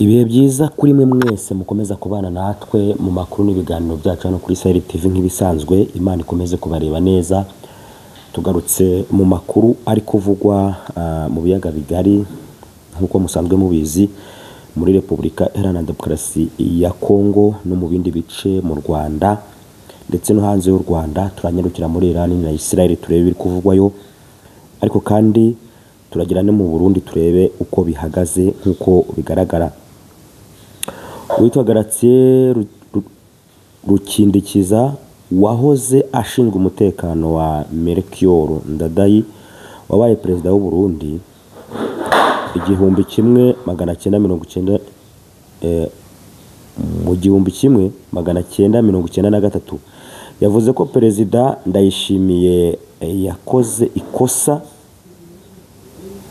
Ibihe byiza kuri mwe mwese mukomeza kubana natwe mu makuru n'ibiganiro byacu hano kuri Sahel TV nk'ibisanzwe. Imana ikomeze kubareba neza. Tugarutse mu makuru ari kuvugwa mu biyaga bigari nk'uko musanzwe mubizi, muri Repubulika Iharanira Demokarasi ya Kongo no mu bindi bice mu Rwanda ndetse no hanze y'u Rwanda. Turanyarukira muri Iran na Israel turebe ibiri kuvugwayo, ariko kandi turagira no mu Burundi turebe uko bihagaze nk'uko bigaragara. Uwitwa Gratien Rukindikiza wahoze ashinzwe umutekano wa Melchior Ndadaye wabaye perezida w'u Burundi 1990, mu 1993, yavuze ko perezida Ndayishimiye yakoze ikosa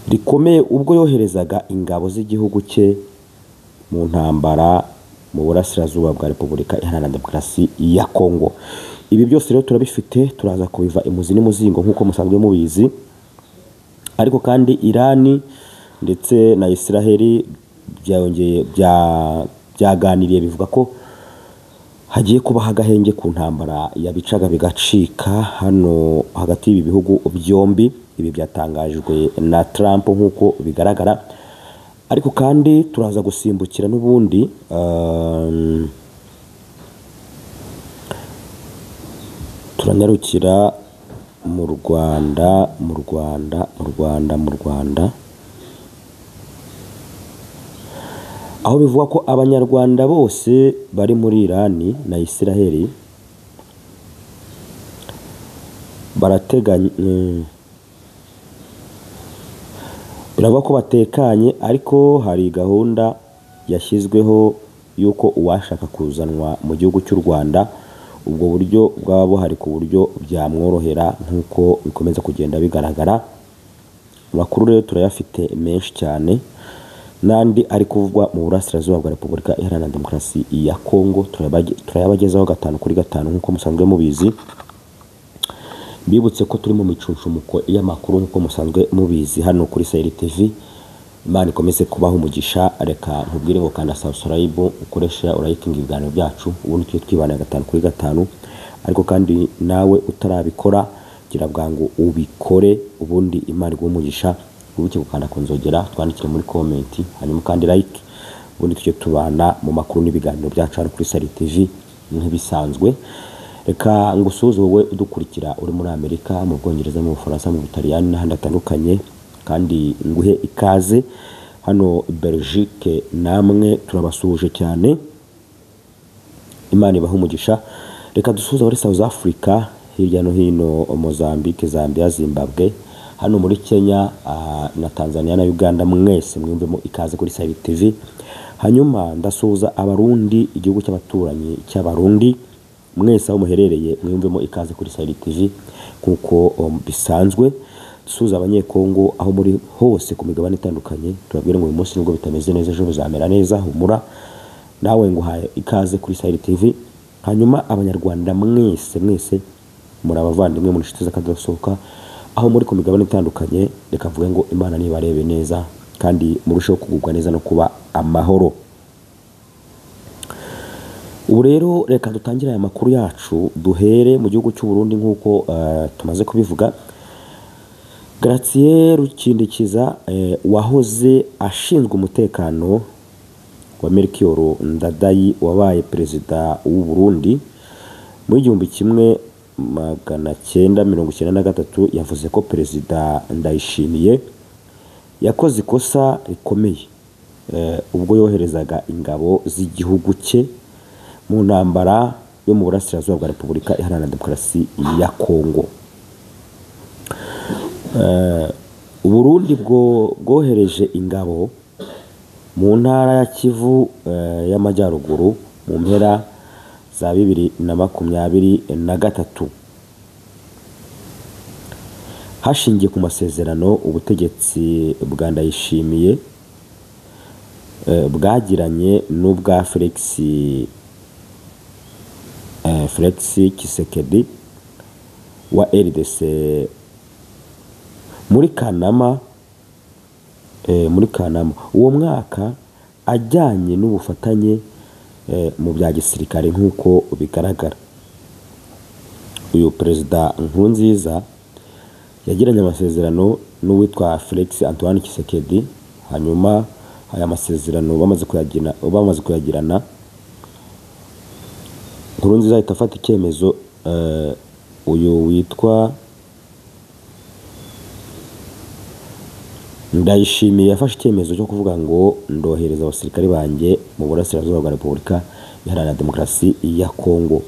rikomeye ubwo yoherezaga ingabo z'igihugu cye mu ntambara mu burasirazuba bwa Repubulika Iharanira Demokarasi ya Kongo. Ibi byose rero turabifite, turaza kubiva imuzi n'umuzingo nk'uko musanzwe mubizi. Ariko kandi Irani ndetse na Israel byongeye byaganiriye, bivuga ko hagiye kubaho agahenge ku ntambara yabicaga bigacika hano hagati y'ibi bihugu byombi. Ibi byatangajwe na Trump nk'uko bigaragara. Ariko kandi turaza gusimbukira n'ubundi turanyarukira mu Rwanda, mu Rwanda, mu Rwanda, mu Rwanda, aho bivugwa ko Abanyarwanda bose bari muri Irani na Israel barateganya, biravuga ko batekanye, ariko hari gahunda yashyizweho y'uko uwashaka kuzanwa mu gihugu cy'u Rwanda ubwo buryo bwaba buhari ku buryo byamworohera nk'uko bikomeza kugenda bigaragara. Amakuru rero turayafite menshi cyane n'andi ari kuvugwa mu burasirazuba bwa Repubulika Iharanira Demokarasi ya Kongo, turayabagezaho 5 kuri 5 nk'uko musanzwe mubizi. Mbibutse ko turi mu micuncumuko y'amakuru nk'uko musanzwe mubizi hano kuri Sahel TV. Imana ikomeze kubaha umugisha. Reka nkubwire ngo kanda subscribe, ukoresha urayikinga ibiganiro byacu, ubundi tujye twibana 5 kuri 5. Ariko kandi nawe utarabikora gira bwangu ubikore, ubundi Imana iguhe umugisha. Wibuke gukanda ku nzogera, twandikire muri comment, hanyuma kandi like, ubundi tujye tubana mu makuru n'ibiganiro byacu hano kuri Sahel TV nk'ibisanzwe. Reka ngusuhuze wowe udukurikira uri muri Amerika, mu Bwongereza, mu Bufaransa, mu Butaliyani n'ahandi hatandukanye, kandi nguhe ikaze hano Belgique, namwe turabasuhuje cyane, Imana ibahe umugisha. Reka dusuhuze abari South Africa, hirya no hino, Mozambique, Zambia, Zimbabwe, hano muri Kenya na Tanzania na Uganda, mwese mwiyumvemo ikaze kuri Sahel TV. Hanyuma ndasuhuza Abarundi, igihugu cy'abaturanyi cy'Abarundi, mwese aho muherereye mwiyumvemo ikaze kuri Sahel TV nk'uko bisanzwe. Dusuhuza Abanyekongo aho muri hose ku migabane itandukanye, tubabwire ngo uyu munsi nubwo bitameze neza ejo bizamera neza, humura nawe nguhaye ikaze kuri Sahel TV. Hanyuma Abanyarwanda mwese mwese muri abavandimwe, muri inshuti z'akadasohoka aho muri ku migabane itandukanye, reka mvuge ngo Imana nibarebe neza kandi murusheho kugubwa neza no kuba amahoro. Ubu rero reka dutangire aya makuru yacu, duhere mu gihugu cy'u Burundi nk'uko tumaze kubivuga. Gratien Rukindikiza wahoze ashinzwe umutekano wa Melchior Ndadaye wabaye perezida w'u Burundi muri 1993, yavuze ko perezida Ndayishimiye yakoze ikosa rikomeye ubwo yoherezaga ingabo z'igihugu cye mu ntambara yo mu burasirazuba bwa Repubulika Iharanira Demokarasi ya Kongo. Uburundi bwohereje ingabo mu ntara ya Kivu y'Amajyaruguru mu mpera za 2023, hashingiye ku masezerano ubutegetsi bwa Ndayishimiye bwagiranye n'ubwa Felix Tshisekedi wa RDC muri Kanama uwo mwaka. ajyanye n'ubufatanye mu bya gisirikare nk'uko bigaragara. Uyu Perezida Nkurunziza yagiranye amasezerano n'uwitwa Felix Antoine Tshisekedi, hanyuma aya masezerano bamaze kuyagirana, Nkurunziza ahita afata icyemezo. Uyu witwa Ndayishimiye yafashe icyemezo cyo kuvuga ngo ndohereza abasirikare banjye mu burasirazuba bwa Repubulika Iharanira Demokarasi ya Kongo.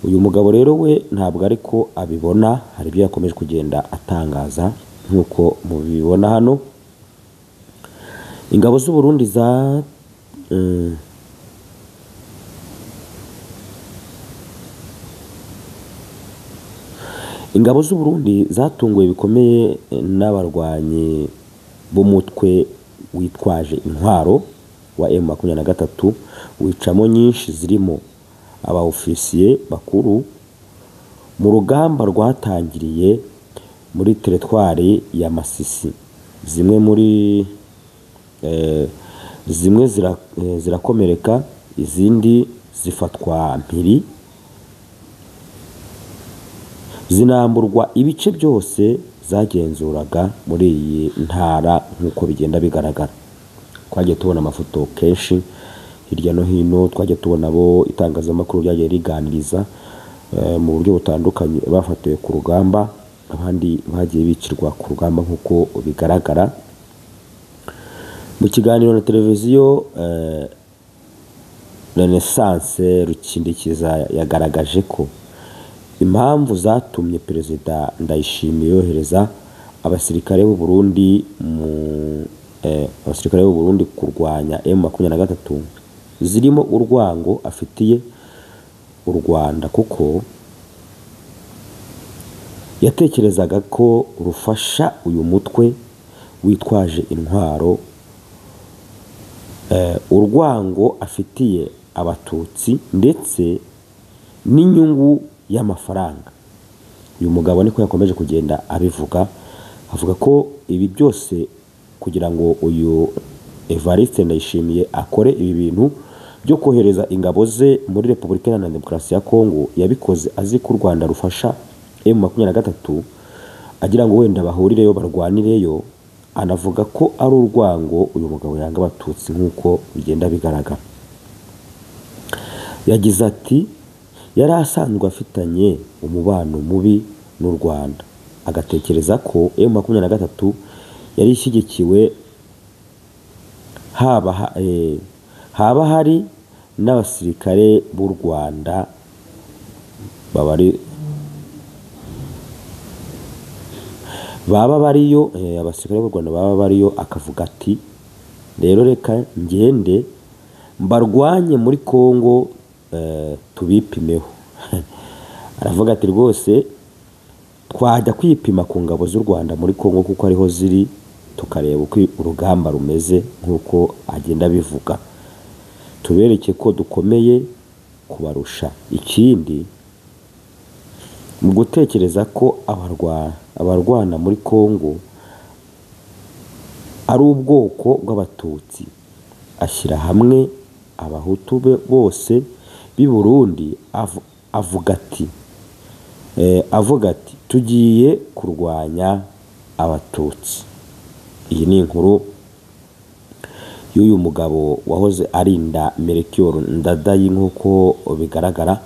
Uyu mugabo rero we ntabwo ariko abibona, hari ibyo yakomeje kugenda atangaza nk'uko mubibona hano. Ingabo z'u Burundi za ingabo z'u Burundi zatunguwe bikomeye n'abarwanyi b'umutwe witwaje intwaro wa M23, wicamo nyinshi zirimo aba ofisiye bakuru mu rugamba rwatangiriye muri teritwari ya Masisi. Zimwe muri zimwe zirakomereka, izindi zifatwa mpiri, zinamburwa ibice byose zagenzuraga muri iyi ntara nk'uko bigenda bigaragara. Twagiye tubona amafoto kenshi hirya no hino, twagiye tubona abo itangazamakuru ryagiye riganiriza mu buryo butandukanye bafatiwe ku rugamba, abandi bagiye bicirwa ku rugamba nk'uko bigaragara. Mu kiganiro na televiziyo Renaissance, Rukindikiza yagaragaje ko impamvu zatumye Perezida Ndayishimiye yohereza abasirikare b'u Burundi mu abasirikare b'u Burundi kurwanya M23 zirimo urwango afitiye u Rwanda, kuko yatekerezaga ko rufasha uyu mutwe witwaje intwaro, urwango afitiye abatutsi ndetse n'inyungu y'amafaranga. Uyu mugabo niko yakomeje kugenda abivuga, avuga ko ibi byose kugira ngo uyu Evariste Ndayishimiye akore ibi bintu byo kohereza ingabo ze muri Repubulika Iharanira Demokarasi ya Kongo, yabikoze azi ko u Rwanda rufasha M23, agira ngo wenda bahurireyo barwanireyo. Anavuga ko ari urwango uyu mugabo yanga abatutsi nk'uko bigenda bigaragara. Yagize ati yari asanzwe afitanye umubano mubi n'u Rwanda, agatekereza ko M23 yari ishyigikiwe haba hari n'abasirikare b'u Rwanda baba bariyo, abasirikare b'u Rwanda baba bariyo. Akavuga ati rero reka ngende mbarwanye muri Kongo, tubipimeho. Aravuga ati rwose twajya kwipima ku ngabo z'u Rwanda muri Kongo kuko ariho ziri, tukareba uko urugamba rumeze nk'uko agenda abivuga, tubereke ko dukomeye kubarusha. Ikindi mu gutekereza ko abarwana muri Kongo ari ubwoko bw'abatutsi, ashyira hamwe abahutu bose b'i Burundi, avuga ati tugiye kurwanya abatutsi. Iyi ni inkuru y'uyu mugabo wahoze arinda Melchior Ndadaye nk'uko bigaragara.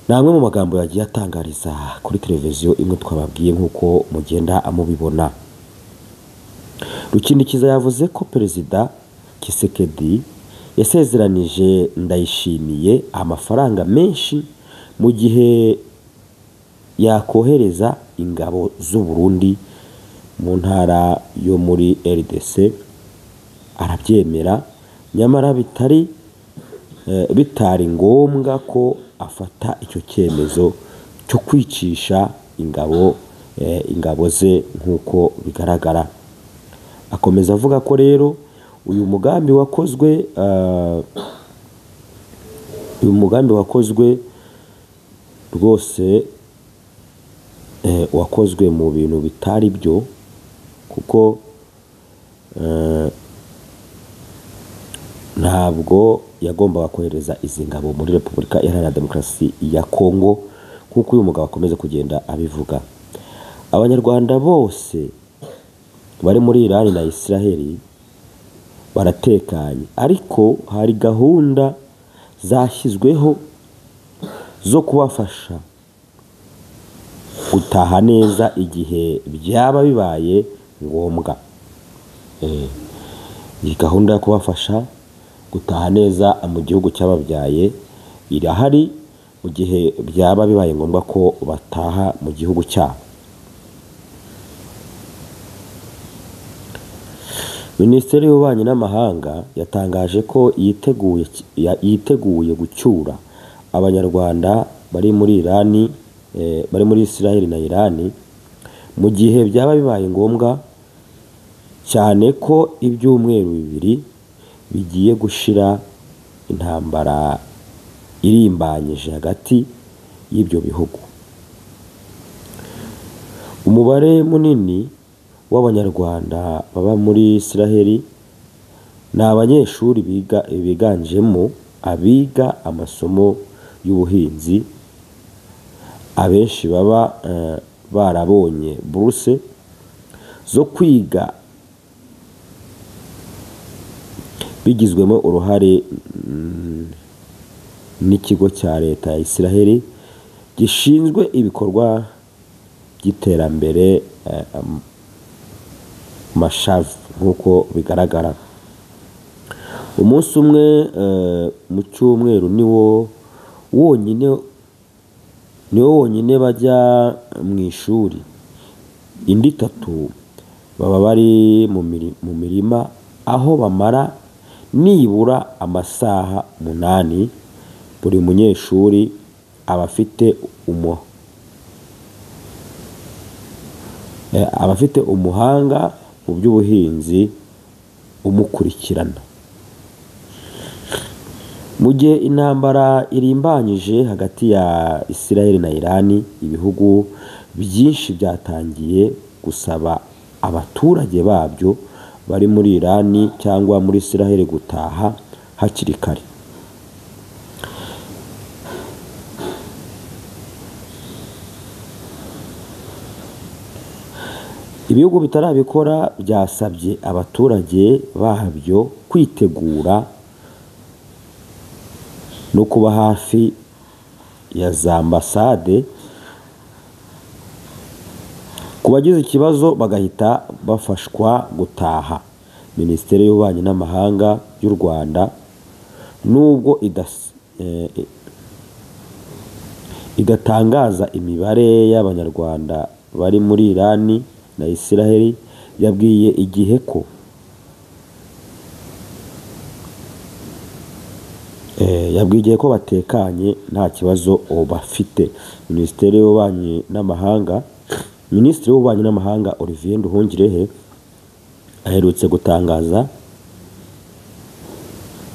Ni amwe mu magambo yagiye atangariza kuri televiziyo imwe twababwiye nk'uko mugenda amubibona. Rukindikiza yavuze ko Perezida Tshisekedi yasezeranije Ndayishimiye amafaranga menshi mu gihe yakohereza ingabo z'u Burundi mu ntara yo muri RDC, arabyemera, nyamara bitari ngombwa ko afata icyo cyemezo cyo kwicisha ingabo ze nk'uko bigaragara. Akomeza avuga ko rero uyu mugambi wakozwe rwose wakozwe mu bintu bitari byo, kuko Ntabwo yagombaga kohereza izi ngabo muri Repubulika Iharanira Demokarasi ya Kongo, nk'uko uyu mugabo akomeza kugenda abivuga. Abanyarwanda bose bari muri Iran na Israel baratekanye, ariko hari gahunda zashyizweho zo kubafasha gutaha neza igihe byaba bibaye ngombwa. Iyi gahunda yo kubafasha gutaha neza mu gihugu cyababyaye irahari mu gihe byaba bibaye ngombwa ko bataha mu gihugu cyabo. Minisiteri y'Ububanyi n'Amahanga yatangaje ko yiteguye gucyura Abanyarwanda bari muri Iran, bari muri Israel na Iran mu gihe byaba bibaye ngombwa, cyane ko ibyumweru 2 bigiye gushira intambara irimbanyije hagati y'ibyo bihugu. Umubare munini w'Abanyarwanda baba muri Israel ni abanyeshuri biganjemo abiga amasomo y'ubuhinzi, abenshi baba barabonye buruse zo kwiga bigizwemo uruhare n'ikigo cya leta ya Israel gishinzwe ibikorwa by'iterambere Mashav, nk'uko bigaragara. Umunsi umwe mu cyumweru niwo wonyine bajya mu ishuri, indi 3 baba bari mu mirima aho bamara nibura amasaha 8. Buri munyeshuri aba afite umuhanga mu by'ubuhinzi umukurikirana. Mu gihe intambara irimbanyije hagati ya Israel na Iran, ibihugu byinshi byatangiye gusaba abaturage babyo bari muri Iran cyangwa muri Israel gutaha hakiri kare. Ibihugu bitarabikora byasabye abaturage babyo kwitegura no kuba hafi ya za ambasade, ku bagize ikibazo bagahita bafashwa gutaha. Minisiteri y'Ububanyi n'Amahanga y'u Rwanda nubwo idatangaza imibare y'Abanyarwanda bari muri Iran na Israel, yabwiye Igihe ko batekanye nta kibazo bafite. Minisitiri w'Ububanyi n'Amahanga Olivier Nduhungirehe aherutse gutangaza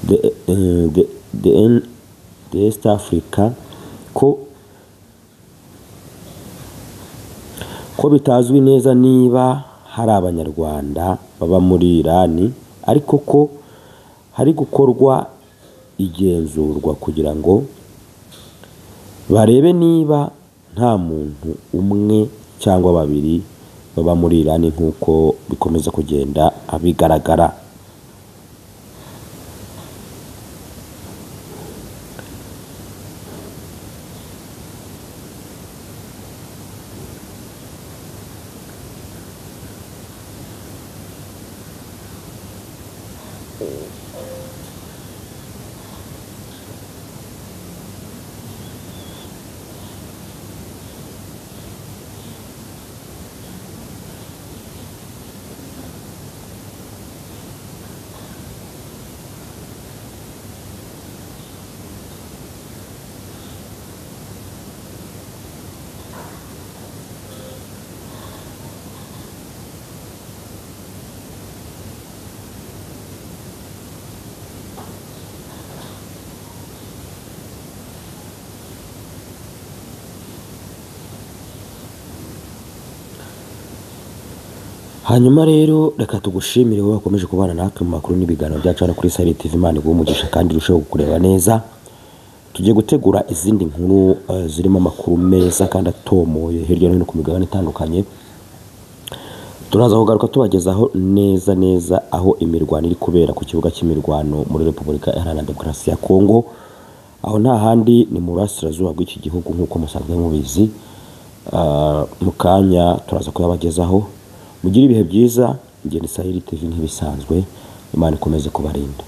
The East Africa ko bitazwi neza niba hari Abanyarwanda baba muri Iran, ariko ko hari gukorwa igenzurwa kugira ngo barebe niba nta muntu umwe cyangwa babiri baba muri Iran, nk'uko bikomeza kugenda abigaragara. Hanyuma rero reka tugushimire wowe wakomeje kubana natwe mu makuru n'ibiganiro byacu hano kuri Sahel TV. Imana iguhe umugisha kandi irusheho kukureba neza. Tugiye gutegura izindi nkuru zirimo amakuru meza kandi atomoye hirya no hino ku migabane itandukanye. Turaza kugaruka tubagezaho neza neza aho imirwano iri kubera ku kibuga cy'imirwano muri Repubulika Iharanira Demokarasi ya Kongo. Aho nta handi ni mu burasirazuba bw'iki gihugu nk'uko musanzwe mubizi. Mu kanya turaza kuyabagezaho. Mugire ibihe byiza. Ngende Sahel TV nk'ibisanzwe. Imana ikomeze kubarinda.